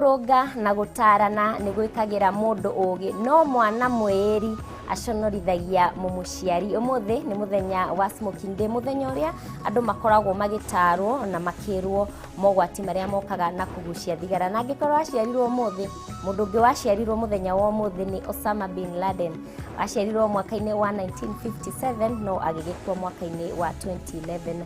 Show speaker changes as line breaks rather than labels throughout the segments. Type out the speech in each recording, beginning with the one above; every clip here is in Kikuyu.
Kũrũnga na gũtaarana nĩ gwĩkagĩra mũndũ ũũgĩ, no mwana mwĩĩri aconorithagia mũmũciari. Ũmũthĩ nĩ mũthenya wa smoking day, mũthenya ũrĩa andũ makoragwo magĩtaarwo na makĩrwo mogwati marĩa mokaga na kũgucia thigara. Na angĩkorwo waciarirwo ũmũthĩ, mũndũ ũngĩ waciarirwo mũthenya wa ũmũthĩ nĩ Osama bin Laden. Aciarirwo mwaka-inĩ wa 1957 no agĩgĩkua mwaka-inĩ wa 2011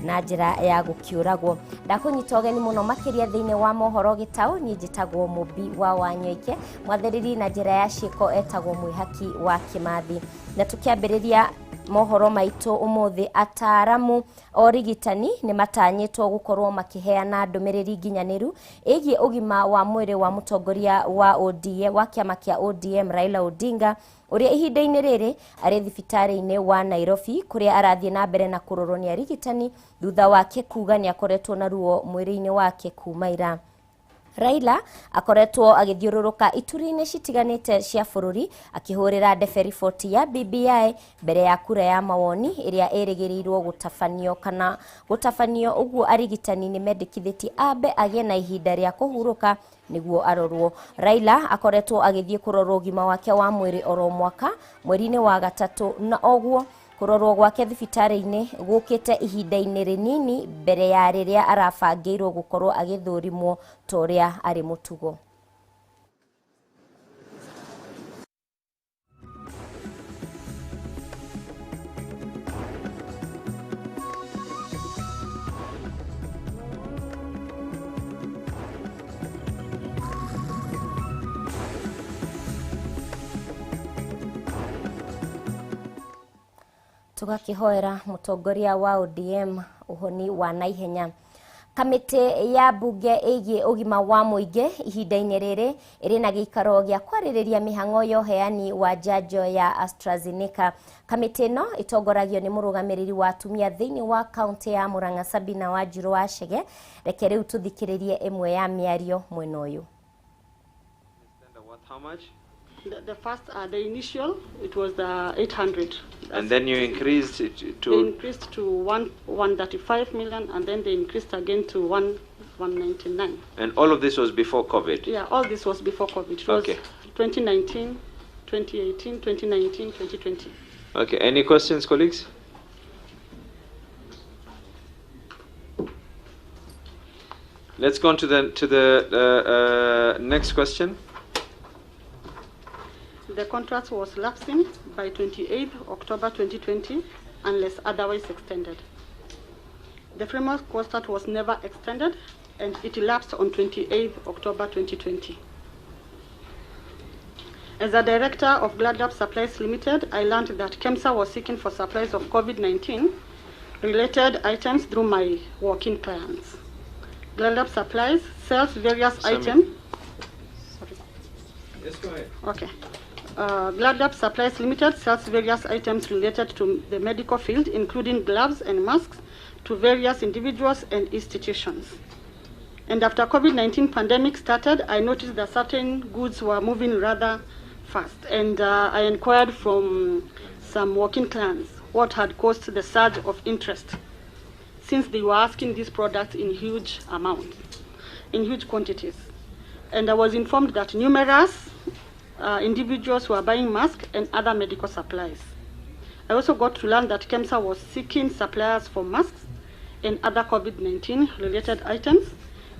na njĩra ya gũkĩũragwo. Ndakũnyita ũgeni mũno makĩria thĩinĩ wa mohoro gĩtaũ. Niĩ njĩtagwo Mũmbi wa Wanyoike, mwathĩrĩri na njĩra ya ciĩko etagwo Mwĩhaki wa Kĩmathi. Na tũkĩambĩrĩria mohoro maitũ ũmũthĩ, ataaramu origitani nĩ matanyĩtwo gũkorwo makĩheana ndũmĩrĩri nginyanĩru ĩgiĩ ũgima wa mwĩrĩ wa mũtongoria wa ODM, wa kĩama kĩa ODM Raila Odinga, ũrĩa ihinda-inĩ rĩrĩ arĩ thibitarĩ-inĩ wa Nairobi kũrĩa arathiĩ na mbere na kũrorwo nĩ arigitani thutha wake kuga nĩ akoretwo na ruo mwĩrĩ-inĩ wake kuma ira. Raila akoretwo agĩthiũrũrũka ituri-inĩ citiganĩte cia bũrũri akĩhũrĩra ndebe riboti ya BBI mbere ya kura ya mawoni ĩrĩa ĩrĩgĩrĩirwo gũtabanio kana gũtabanio. Ũguo arigitani nĩ mendekithĩtie ambe agĩe na ihinda rĩa kũhurũka nĩguo arorwo. Raila akoretwo agĩthiĩ kũrorwo ũgima wake wa mwĩrĩ oro mwaka mweri-inĩ wa gatatũ, na oguo kũrorwo gwake thibitarĩ-inĩ gũkĩte ihinda-inĩ rĩnini mbere ya rĩrĩa arabangĩirwo gũkorwo agĩthũrimwo ta ũrĩa arĩ mũtugo. Tũgakĩhoera mũtongoria wa ODM ũhoni wa naihenya. Kamĩtĩ ya mbunge ĩgiĩ ũgima wa mũingĩ ihinda-inĩ rĩrĩ ĩrĩ na gĩikaro gĩa kwarĩrĩria mĩhang'o ya ũheani wa njanjo ya AstraZeneca. Kamĩtĩ ĩno ĩtongoragio nĩ mũrũgamĩrĩri wa atumia thĩinĩ wa kaunti ya Murang'a Sabina Wanjiru wa Chege. Reke rĩu tũthikĩrĩrie ĩmwe ya mĩario mwena ũyũ.
Worth how much?
The first, the initial, it was the 800.
And then you increased it to?
They increased to 135 million, and then they increased again to 199.
And all of this was before COVID?
Yeah, all this was before COVID. It was
Okay.
2019, 2018, 2019, 2020.
Okay, any questions, colleagues? Let's go on to the next question.
The contract was lapsing by 28th October 2020, unless otherwise extended. The framework contract was never extended, and it elapsed on 28th October 2020. As a director of Gladlab Supplies Limited, I learned that KEMSA was seeking for supplies of COVID-19 related items through my working clients. Gladlab Supplies sells various items. Sorry.
Yes, go ahead.
Okay. Gladlab Supplies Limited sells various items related to the medical field, including gloves and masks, to various individuals and institutions. And after COVID-19 pandemic started, I noticed that certain goods were moving rather fast. And I inquired from some working clients what had caused the surge of interest, since they were asking these products in huge amounts, in huge quantities. And I was informed that numerous individuals were buying masks and other medical supplies. I also got to learn that KEMSA was seeking suppliers for masks and other COVID-19 related items,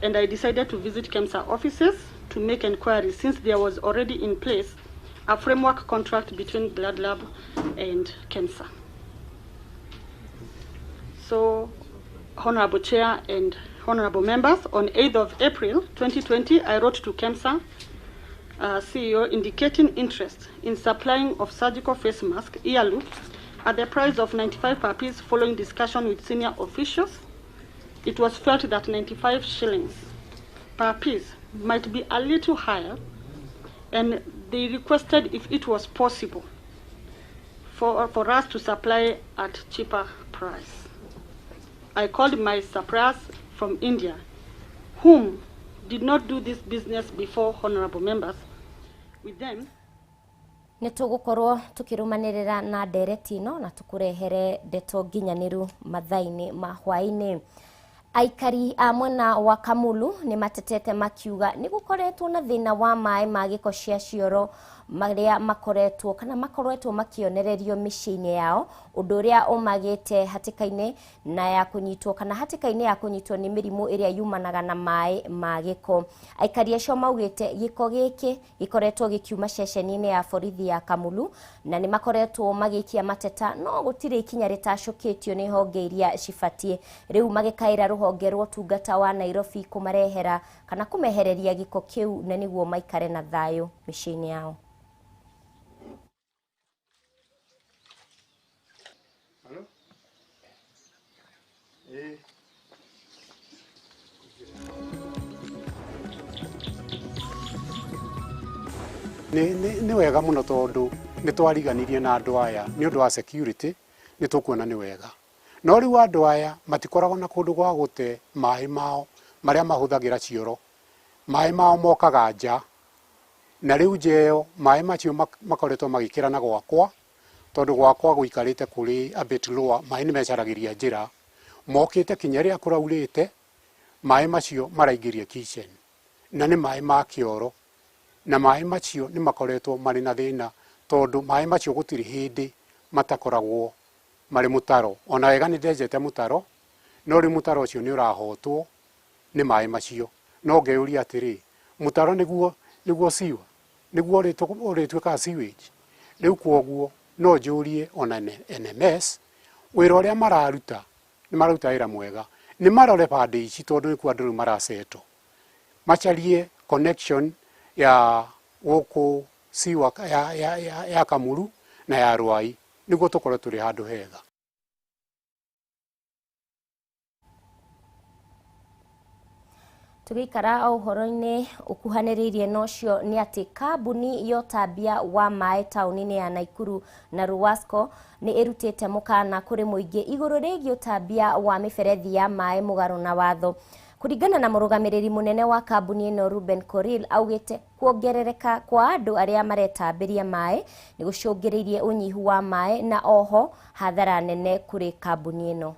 and I decided to visit KEMSA offices to make inquiries, since there was already in place a framework contract between Gladlab and KEMSA. So, Honorable Chair and Honorable Members, on 8th of April 2020, I wrote to KEMSA CEO indicating interest in supplying of surgical face mask, ear loops, at the price of 95 per piece following discussion with senior officials. It was felt that 95 shillings per piece might be a little higher, and they requested if it was possible for us to supply at cheaper price. I called my suppliers from India, whom did not do this business before, honorable members, with them.
Nĩ tũgũkorwo tũkĩrũmanĩrĩra na ndereti ĩno na tũkũrehere ndeto nginyanĩru mathaa-inĩ ma hwaĩ-inĩ. Aikari a mwena wa Kamulu nĩ matetete makiuga nĩ gũkoretwo na thĩna wa maĩ ma gĩko cia cioro marĩa makoretwo kana makoretwo makĩonererio mĩciĩ-inĩ yao, ũndũ ũrĩa ũmagĩte hatĩka-inĩ na ya kũnyitwo kana hatĩka-inĩ ya kũnyitwo nĩ mĩrimũ ĩrĩa yumanaga na maĩ ma gĩko. Aikari acio maugĩte gĩko gĩkĩ gĩkoretwo gĩkiuma ceceni-inĩ ya borithi ya Kamulu na nĩ makoretwo magĩikia mateta no gũtirĩ ikinya rĩtacũkĩtio nĩ honge iria cibatiĩ. Rĩu magĩkaĩra rũhonge rwa ũtungata wa Nairobi kũmarehera kana kũmehereria gĩko kĩu na nĩguo maikare na thayũ mĩciĩ-inĩ yao.
Nĩ wega mũno tondũ nĩ twariganirie na andũ aya nĩ ũndũ wa security, nĩ tũkuona nĩ wega. No rĩu andũ aya matikoragwo na kũndũ gwa gũte maĩ mao marĩa mahũthagĩra cioro. Maĩ mao mokaga nja, na rĩu nja ĩyo maĩ macio makoretwo magĩkĩra na gwakwa, tondũ gwakwa gũikarĩte kũrĩ a bit lower, maĩ nĩ mecaragĩria njĩra. Mokĩte kinya rĩrĩa kũraurĩte, maĩ macio maraingĩria kitchen, na nĩ maĩ ma kĩoro. Na maĩ macio nĩ makoretwo marĩ na thĩna tondũ maĩ macio gũtirĩ hĩndĩ matakoragwo marĩ mũtaro. Ona wega nĩ ndenjete mũtaro, no rĩu mũtaro ũcio nĩ ũrahotwo nĩ maĩ macio. No ngeyũria atĩrĩ, mũtaro nĩguo siwa, nĩguo ũrĩtuĩkaga sewage. Rĩu kwoguo no njũrie ona NMS wĩra ũrĩa mararuta nĩ mararuta wĩra mwega. Nĩ marore bande ici tondũ nĩkuo andũ rĩu maraceto. Macarie connection ya gũkũ siwa ya Kamulu na ya Ruai nĩguo tũkorwo tũrĩ handũ hega.
Tũgĩikara o ũhoro-inĩ ũkuhanĩrĩirie na ũcio nĩ atĩ kambuni ya ũtambia wa maĩ taũni-inĩ ya Naikuru na Ruwasco nĩ ĩrutĩte mũkana kũrĩ mũingĩ igũrũ rĩgiĩ ũtambia wa mĩberethi ya maĩ mũgarũ na watho. Kũringana na mũrũgamĩrĩri mũnene wa kambuni ĩno Ruben Koril, augĩte kuongerereka kwa andũ arĩa maretambĩria maĩ nĩ gũcũngĩrĩirie ũnyihu wa maĩ na oho hathara nene kũrĩ kambuni ĩno.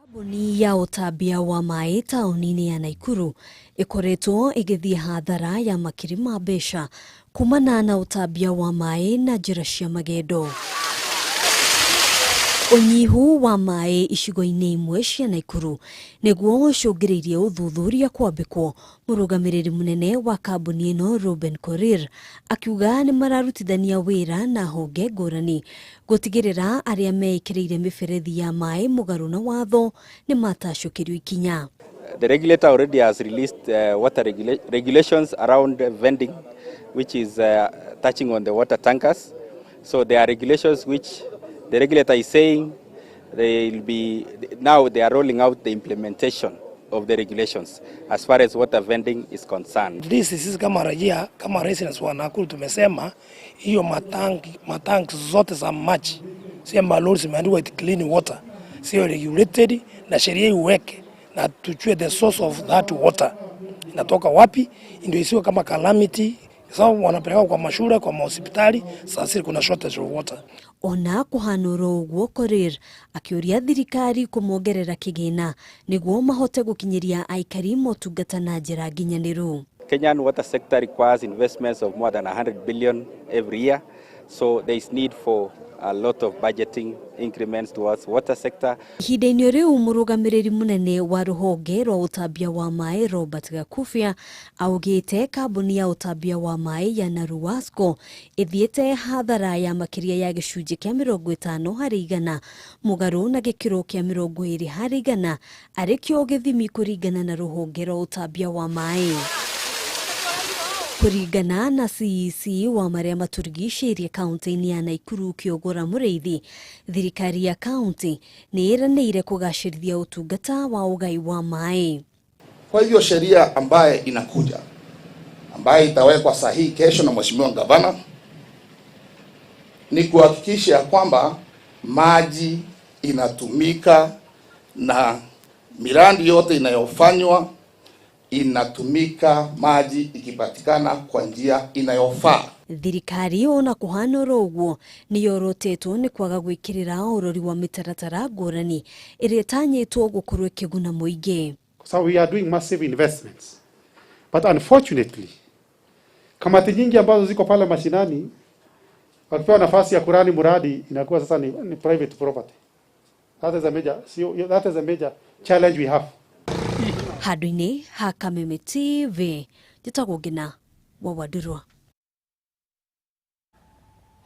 Kambuni ya ũtambia wa maĩ taũni-inĩ ya Naikuru ĩkoretwo ĩgĩthiĩ hathara ya makiri ma mbeca kumana na ũtambia wa maĩ na njĩra cia magendo. Ũnyihu wa maĩ icigo-inĩ imwe cia Naikuru nĩguo ũcũngĩrĩirie ũthuthuria kwambĩkwo. Mũrũgamĩrĩri mũnene wa kambuni ĩno Ruben Korir akiuga nĩ mararutithania wĩra na honge ngũrani gũtigĩrĩra arĩa meĩkĩrĩire mĩberethi ya maĩ mũgarũ na watho nĩ matacũkĩrio ikinya.
The regulator already has released water regulations around vending, which is touching on the water tankers. So there are regulations which the regulator is saying they will be, now they are rolling out the implementation of the regulations as far as water vending is concerned.
At least sisi kama raia, kama residents wa Nakuru tumesema hiyo matanki zote za maji, sio malori zimeandikwa clean water, sio regulated, na sheria iweke na tujue the source of that water inatoka wapi, ndio isiwe kama calamity. Sababu wanapeleka kwa mashule, kwa mahospitali, sasa kuna shortage of water.
Ona kuhanũra ũguo Korir akĩũria thirikari kũmongerera kĩgĩna nĩguo mahote gũkinyĩria aikari motungata na njĩra nginyanĩru.
Kenyan water sector requires investments of more than 100 billion every year, so there is need for a lot of budgeting increments towards water sector.
Ihinda-inĩ rĩu mũrũgamĩrĩri mũnene wa rũhonge rwa ũtambia wa maĩ Robert Gakubia augĩte kambuni ya ũtambia wa maĩ ya Naruwasco ĩthiĩte hathara ya makĩria ya gĩcunjĩ kĩa 50% mũgarũ na gĩkĩro kĩa 20% arĩ kĩo gĩthimi kũringana na rũhonge rwa ũtambia wa maĩ. Kũringana na CEC wa marĩa matũrigicĩirie kaunti-inĩ ya Naikuru Kĩogora Mũrĩithi, thirikari ya kaunti nĩ ĩranĩire kũgacĩrithia ũtungata wa ũgai wa maĩ.
Kwa hivyo sheria ambaye inakuja ambaye itawekwa sahihi kesho na Mheshimiwa Gavana ni kuhakikisha kwamba maji inatumika na miradi yote inayofanywa inatumika maji ikipatikana kwa njia inayofaa.
Thirikari ona kuhana oro ũguo nĩyorotetwo nĩ kwaga gwĩkĩrĩra ũrori wa mĩtaratara ngũrani ĩrĩa ĩtanyĩtwo gũkorwo ĩkĩguna mũingĩ.
So we are doing massive investments. But unfortunately, kamati nyingi ambazo ziko pale mashinani wakipewa nafasi ya kurani muradi inakuwa sasa ni private property. That is a major, that is a major challenge we have.
Handũ-inĩ ha Kameme TV, njĩtagwo Ngina wa Wandurwa.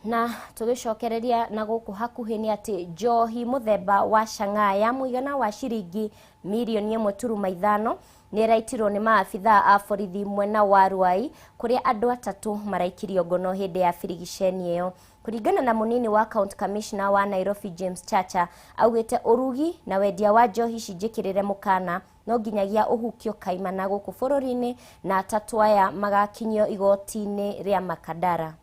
Na tugicokereria na guku hakuhi ni ati njohi muthemba wa chang'aa ya muigana wa ciringi mirioni 1.5 ni iraitirwo ni maabithaa a borithi mwena wa Ruai kuria andu atatu maraikirio ngono hindi ya birigiceni iyo. Kuringana na munini wa county commissioner wa Nairobi James Chacha, augite urugi na wendia wa njohi cinjikirire mukana no nginyagia uhukio kaimana guku bururi-ini na atatu aya magakinyio igoti-ini ria Makadara.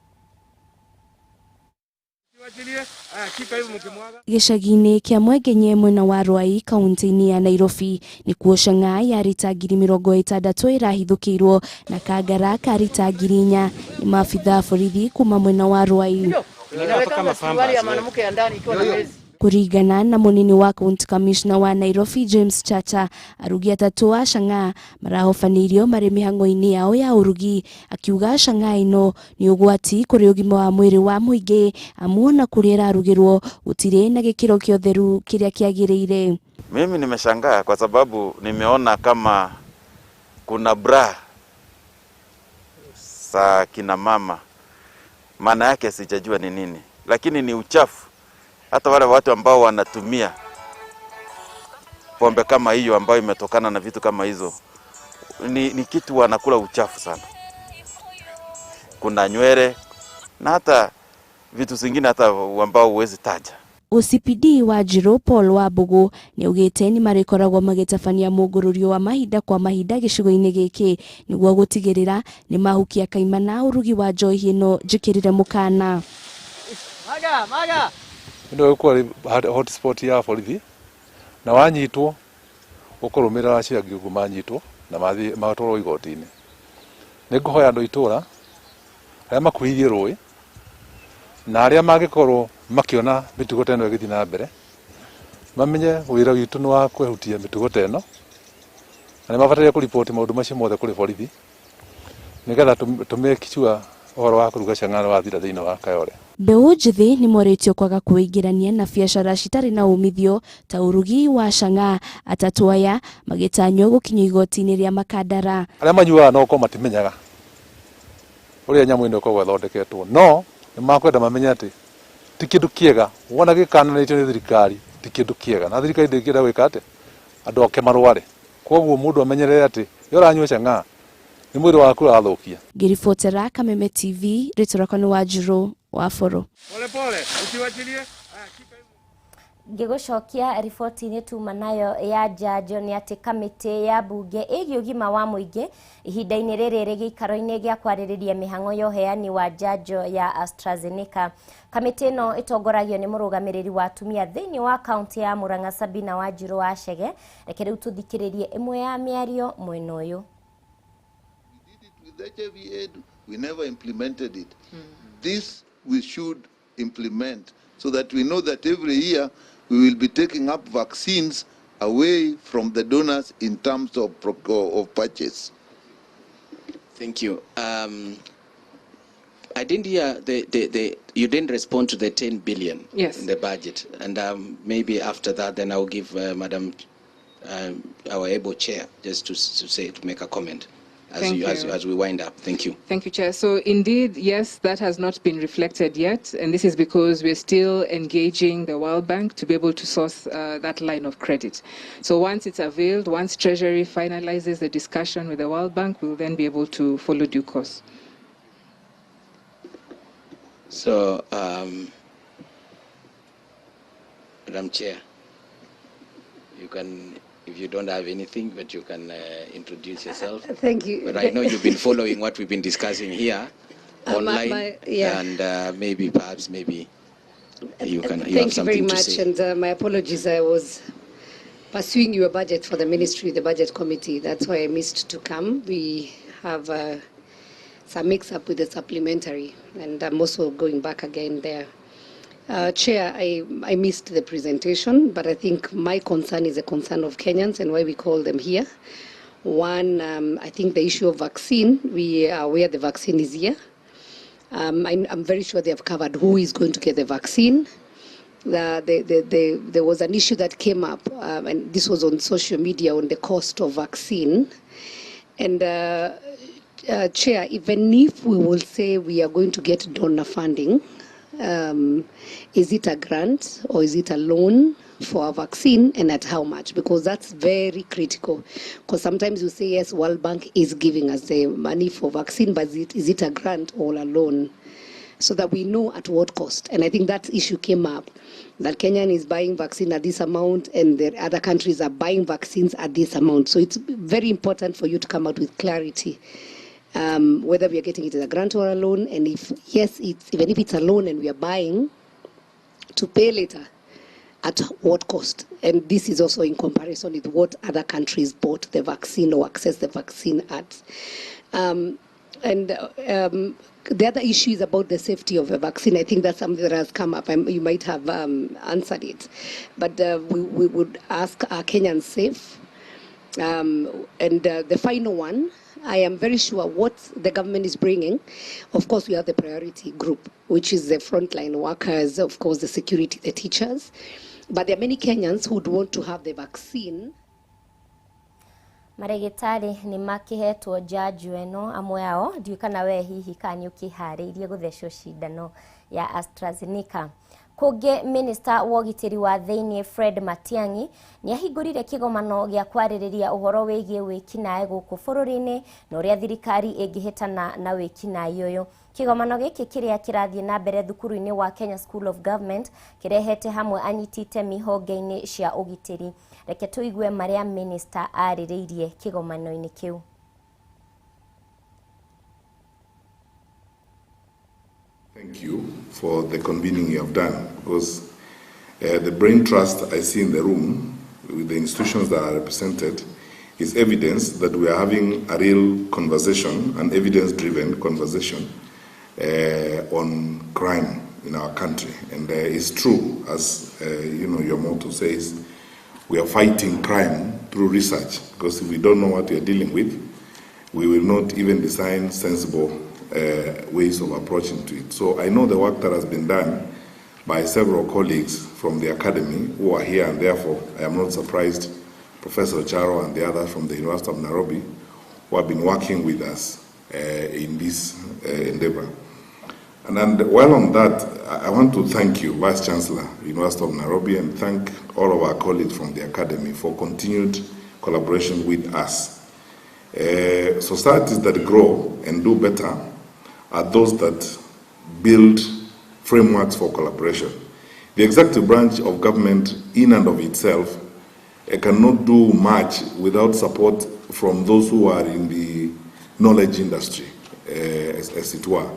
Gĩcagi-inĩ kĩa Mwengenye mwena wa Ruai kaunti-inĩ ya Nairobi nĩkuo chang'aa ya rita 60,000 ĩrahithũkĩirwo na kangara ka rita 4,000 nĩ maabithaa borithi kuma mwena wa Ruai. Kuringana na munini wa county commissioner wa Nairobi James Chacha, arugi atatu a chang'aa marahobanĩirio marĩ mĩhang'o-inĩ yao ya ũrugi, akiuga chang'aa ĩno nĩ ũgwati kũrĩ ũgima wa mwĩrĩ wa mũingĩ amu ona kũrĩa ĩrarugĩrwo gũtirĩ na gĩkĩro kĩa ũtheru kĩrĩa kĩagĩrĩire.
Mimi nimeshangaa kwa sababu nimeona kama kuna bra za kina mama, maana yake sijajua ni nini, lakini ni uchafu. Hata wale watu ambao wanatumia pombe kama hiyo ambayo imetokana na vitu kama hizo ni kitu wanakula uchafu sana. Kuna nywele na hata vitu zingine hata ambao huwezi taja.
OCPD wa Njiro Paul Wambugu nĩaugĩte nĩmarĩkoragwo magĩtabania mũngũrũrio wa mahinda kwa mahinda gĩcigo-inĩ gĩkĩ nĩguo gũtigĩrĩra nĩmahukia kaimana ũrugi wa njohi ĩno njĩkĩrĩre mũkana.
Maga ndo yuko hotspot ya borithi na wanyitwo ukurumira acio angi uguo manyitwo na matwarwo igoti-inĩ. Nĩngũhoya andũ itũra arĩa makuhĩrĩirie rũĩ na arĩa mangĩkorwo makiona mĩtugo ta ĩno ĩgĩthiĩ na mbere mamenye wĩra witũ nĩ wa kwehutia mĩtugo ta ĩno na nĩmabataire kũriboti maũndũ macio mothe kũrĩ borithi nĩgetha tũmake sure ũhoro wa kũruga chang'aa nĩwathira thĩinĩ wa Kayole.
Mbeũ njĩthĩ nĩmorĩtio kwaga kwĩingĩrania na biacara citarĩ na umithio ta ũrugi wa chang'aa, atatũ aya magĩtanywo gũkinyio igoti-inĩ rĩa Makadara.
Arĩa manyuaga no gũkorwo matimenyaga ũrĩa nyamũ ĩno ĩkoragwo ĩthondeketwo, no nĩmakwenda mamenye atĩ ti kĩndũ kĩega wona gĩkananĩtio nĩ thirikari ti kĩndũ kĩega, na thirikari ndĩngĩenda gwĩka atĩ andũ ake marware. Koguo mũndũ amenyerere atĩ rĩrĩa ũranyua chang'aa nĩ mwĩrĩ waku ũrathũkia.
Ngĩribotera Kameme TV, rĩtwa rĩakwa nĩ Wanjirũ wa Boro.
Pole pole, usiwachilie.
Ngĩgũcokia riboti-inĩ tuma nayo ya njanjo nĩ atĩ kamĩtĩ ya mbunge ĩgiĩ ũgima wa mũingĩ ihinda-inĩ rĩrĩ rĩ gĩikaro-inĩ gĩa kwarĩrĩria mĩhang'o ya ũheani wa njanjo ya AstraZeneca. Kamĩtĩ ĩno ĩtongoragio nĩ mũrũgamĩrĩri wa atumia thĩinĩ wa kaunti ya Murang'a Sabina Wanjirũ wa Chege. Reke rĩu tũthikĩrĩrie ĩmwe ya mĩario mwena ũyũ.
With HIV aid, we never implemented it. This we should implement so that we know that every year we will be taking up vaccines away from the donors in terms of purchase.
Thank you. I didn't hear you didn't respond to the 10 billion
yes.
in the budget, and maybe after that then I'll give Madam our able chair just to say, to make a comment. As we wind up. Thank you.
Thank you, Chair. So indeed, yes, that has not been reflected yet. And this is because we're still engaging the World Bank to be able to source that line of credit. So once it's availed, once Treasury finalizes the discussion with the World Bank, we'll then be able to follow due course.
So, Madam Chair, you can, if you don't have anything, but you can introduce yourself.
Thank you.
But I know you've been following what we've been discussing here online,
yeah.
And maybe, perhaps, maybe you can. You
Thank
have
you very
something to
much,
say.
And my apologies. I was pursuing your budget for the ministry, the budget committee. That's why I missed to come. We have It's a mix-up with the supplementary, and I'm also going back again there. Chair, I missed the presentation, but I think my concern is a concern of Kenyans and why we call them here. One, I think the issue of vaccine, we are aware the vaccine is here. I'm very sure they have covered who is going to get the vaccine. There was an issue that came up, and this was on social media, on the cost of vaccine. And Chair, even if we will say we are going to get donor funding, is it a grant or is it a loan for a vaccine, and at how much? Because that's very critical. Because sometimes you say, yes, World Bank is giving us the money for vaccine, but is it a grant or a loan? So that we know at what cost. And I think that issue came up, that Kenyan is buying vaccine at this amount and the other countries are buying vaccines at this amount. So it's very important for you to come out with clarity, whether we are getting it as a grant or a loan, and if yes, it's, even if it's a loan and we are buying to pay later, at what cost? And this is also in comparison with what other countries bought the vaccine or access the vaccine at. The other issue is about the safety of a vaccine. I think that's something that has come up. You might have answered it. But we would ask, are Kenyans safe? The final one, I am very sure what the government is bringing. Of course, we have the priority group, which is the frontline workers, of course, the security, the teachers. But there are many Kenyans who would want to have the vaccine.
Marigitari ni makihetwo njanjo ĩno amwe ao ndiũ kana we hihi kana nĩ ũkĩharĩirie gũthecwo cindano ya AstraZeneca. Kũngĩ, Minister wa ũgitĩri wa thĩinĩ Fred Matiang'i nĩ ahingũrire kĩgomano gĩa kwarĩrĩria ũhoro wĩgiĩ wĩkinaĩ gũkũ bũrũri-inĩ na ũrĩa thirikari ĩngĩhĩtana na wĩkinaĩ ũyũ. Kĩgomano gĩkĩ kĩrĩa kĩrathiĩ na mbere thukuru-inĩ wa Kenya School of Government kĩrehete hamwe anyiti itemi honge-inĩ cia ũgitĩri. Reke tũigue marĩa Minister arĩrĩirie kĩgomano-inĩ kĩu.
Thank you for the convening you have done, because the brain trust I see in the room with the institutions that are represented is evidence that we are having a real conversation, an evidence-driven conversation on crime in our country. And it's true, as you know, your motto says, we are fighting crime through research, because if we don't know what we are dealing with, we will not even design sensible ways of approaching to it. So I know the work that has been done by several colleagues from the academy who are here, and therefore I am not surprised Professor Charo and the others from the University of Nairobi who have been working with us in this endeavor. And while on that, I want to thank you, Vice Chancellor, University of Nairobi, and thank all of our colleagues from the academy for continued collaboration with us. Societies that grow and do better are those that build frameworks for collaboration. The executive branch of government in and of itself cannot do much without support from those who are in the knowledge industry, as it were.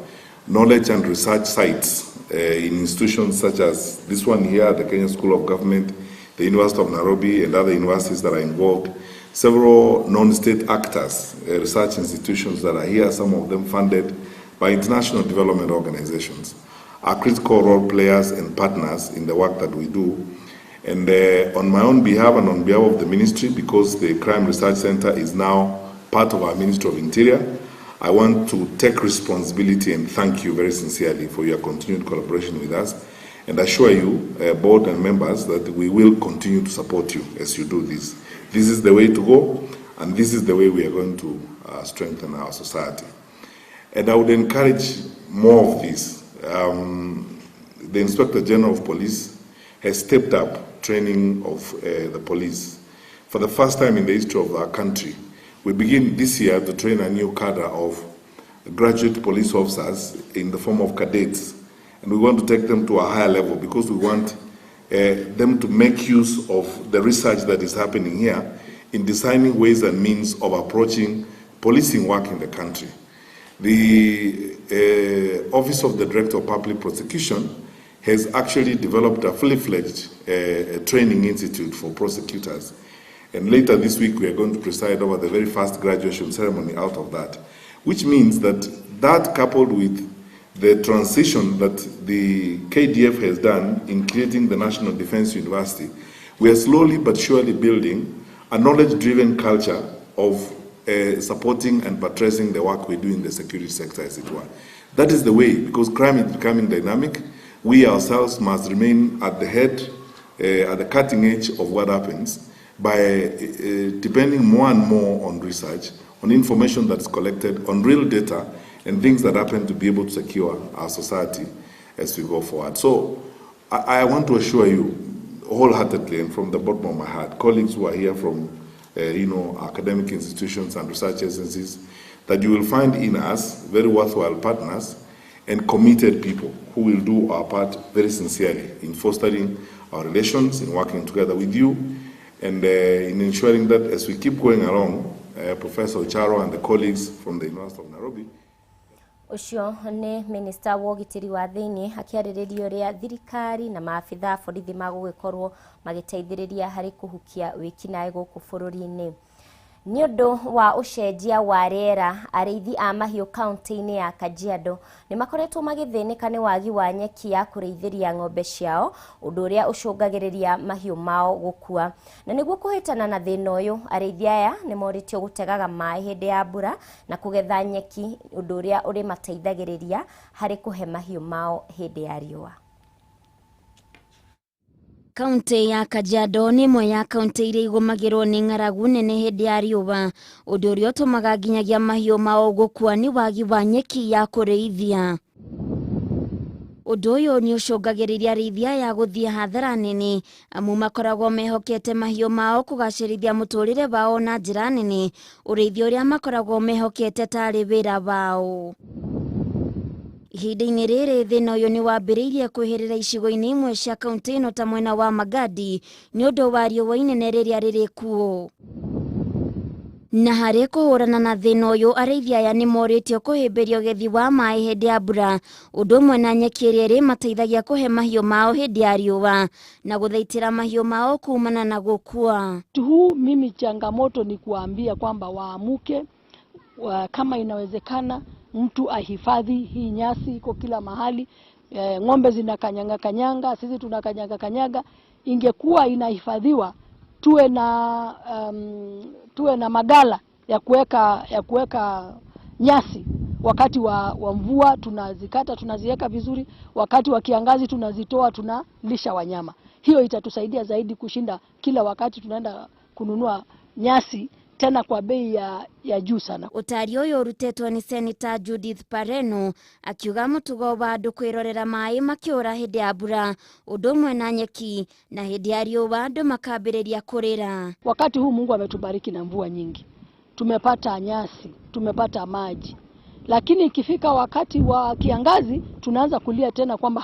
Knowledge and research sites in institutions such as this one here, the Kenya School of Government, the University of Nairobi, and other universities that are involved. Several non-state actors, research institutions that are here, some of them funded by international development organizations, are critical role players and partners in the work that we do. And on my own behalf and on behalf of the ministry, because the Crime Research Center is now part of our Ministry of Interior, I want to take responsibility and thank you very sincerely for your continued collaboration with us, and assure you, board and members, that we will continue to support you as you do this. This is the way to go, and this is the way we are going to strengthen our society. And I would encourage more of this. The Inspector General of Police has stepped up training of the police. For the first time in the history of our country, we begin this year to train a new cadre of graduate police officers in the form of cadets. And we want to take them to a higher level because we want them to make use of the research that is happening here in designing ways and means of approaching policing work in the country. The Office of the Director of Public Prosecution has actually developed a fully fledged training institute for prosecutors. And later this week, we are going to preside over the very first graduation ceremony out of that, which means that That, coupled with the transition that the KDF has done in creating the National Defense University, we are slowly but surely building a knowledge-driven culture of supporting and buttressing the work we do in the security sector, as it were. That is the way, because crime is becoming dynamic. We ourselves must remain at the head, at the cutting edge of what happens by depending more and more on research, on information that's collected, on real data, and things that happen to be able to secure our society as we go forward. So I want to assure you wholeheartedly and from the bottom of my heart, colleagues who are here from academic institutions and research agencies, that you will find in us very worthwhile partners and committed people who will do our part very sincerely in fostering our relations, in working together with you, and in ensuring that as we keep going along, Professor Ocharo and the colleagues from the University of Nairobi.
Ũcio nĩ minista wa ũgitĩri wa thĩinĩ akĩarĩrĩria ũrĩa thirikari na maabitha a borithi magũgĩkorwo magĩteithĩrĩria harĩ kũhukia wĩkinaĩ gũkũ bũrũri-inĩ. Nĩ ũndũ wa ũcenjia wa rĩera, arĩithi a mahiũ kaunti-inĩ ya Kajiado nĩ makoretwo magĩthĩnĩka nĩ wagi wa nyeki ya kũrĩithĩria ng'ombe ciao, ũndũ ũrĩa ũcũngagĩrĩria mahiũ mao gũkua. Na nĩguo kũhĩtana na thĩna ũyũ, arĩithi aya nĩ morĩtio gũtegaga maĩ hĩndĩ ya mbura na kũgetha nyeki, ũndũ ũrĩa ũrĩmateithagĩrĩria harĩ kũhe mahiũ mao hĩndĩ ya riũa.
Kaunti ya Kajiado nĩ ĩmwe ya kaunti iria igũmagĩrwo nĩ ng'aragu nene hĩndĩ ya riũa, ũndũ ũrĩa ũtũmaga nginyagia mahiũ mao gũkua nĩ wagi wa nyeki ya kũrĩithia. Ũndũ ũyũ nĩ ũcũngagĩrĩria arĩithi aya gũthiĩ hathara nene, amu makoragwo mehokete mahiũ mao kũgacĩrithia mũtũrĩre wao na njĩra nene, ũrĩithi ũrĩa makoragwo mehokete tarĩ wĩra wao. Ihinda-inĩ rĩrĩ thĩna ũyũ nĩ wambĩrĩirie kwĩhĩrĩra icigo-inĩ imwe cia kaunti ĩno ta mwena wa Magadi nĩ ũndũ wa riũa inene rĩrĩa rĩrĩ kuo. Na harĩ kũhũrana na thĩna ũyũ, arĩithi aya nĩ morĩtio kũhĩmbĩria ũgethi wa maĩ hĩndĩ ya mbura, ũndũ ũmwe na nyeki ĩrĩa ĩrĩmateithagia kũhe mahiũ mao hĩndĩ ya riũa na gũthaitĩra mahiũ mao kumana na gũkua.
Huu mimi changamoto ni kuambia kwamba waamuke, kama inawezekana mtu ahifadhi hii nyasi iko kila mahali, ng'ombe zinakanyanga kanyanga, sisi tunakanyanga kanyaga. Ingekuwa inahifadhiwa, tuwe na magala ya kuweka nyasi. Wakati wa mvua tunazikata, tunaziweka vizuri, wakati wa kiangazi tunazitoa, tunalisha wanyama. Hiyo itatusaidia zaidi kushinda kila wakati tunaenda kununua nyasi tena kwa bei ya juu sana.
Ũtari ũyũ ũrutĩtwo nĩ Senator Judith Pareno akiuga mũtugo wa andũ kwĩrorera maĩ makĩũra hĩndĩ ya mbura ũndũ ũmwe na nyeki, na hĩndĩ ya riũa andũ makambĩrĩria kũrĩra.
Wakati huu Mungu ametubariki na mvua nyingi, tumepata nyasi, tumepata maji, lakini ikifika wakati wa kiangazi tunaanza kulia tena kwamba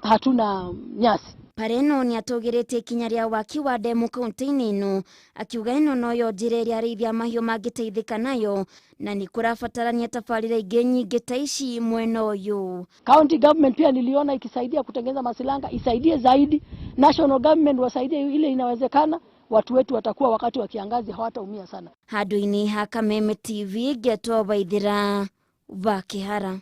hatuna nyasi.
Pareno nĩ atũgĩrĩtie ikinya rĩa waki wa ndemu kaunti-inĩ ĩno, akiuga ĩno noyo njĩra ĩrĩa arĩithi a mahiũ mangĩteithĩka nayo, na nĩ kũrabatarania tabarĩra ingĩ nyingĩ ta ici mwena ũyũ.
County government pia niliona ikisaidia kutengeneza masilanga, isaidie zaidi. National government wasaidie ile inawezekana, watu wetu watakuwa wakati wa kiangazi hawataumia sana.
Handũ-inĩ ha Kameme TV ngetwo Waithĩra wa Kĩhara.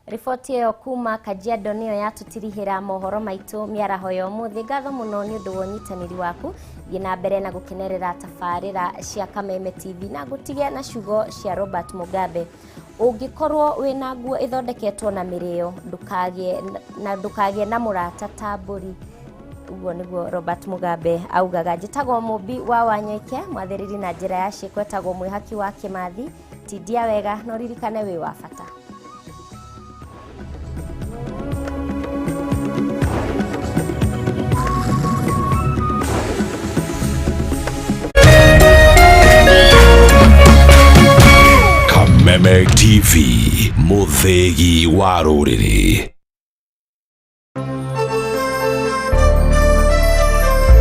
Riboti ĩyo kuma Kajiado nĩyo yatũtirihĩra mohoro maitũ mĩaraho ya ũmũthĩ. Ngatho mũno nĩ ũndũ wa ũnyitanĩri waku. Thiĩ na mbere na gũkenerera tabarĩra cia Kameme TV na ngũtige na ciugo cia Robert Mugabe. Ũngĩkorwo wĩna nguo ĩthondeketwo na mĩrĩo, ndũkagĩe na mũrata ta mbũri. Ũguo nĩguo Robert Mugabe augaga. Njĩtagwo Mũmbi wa Wanyoike, mwathĩrĩri na njĩra ya ciĩko etagwo Mwĩhaki wa Kĩmathi. Tindia wega na ũririkane wĩ wa bata.
Kameme TV, mũthĩgi wa rũrĩrĩ.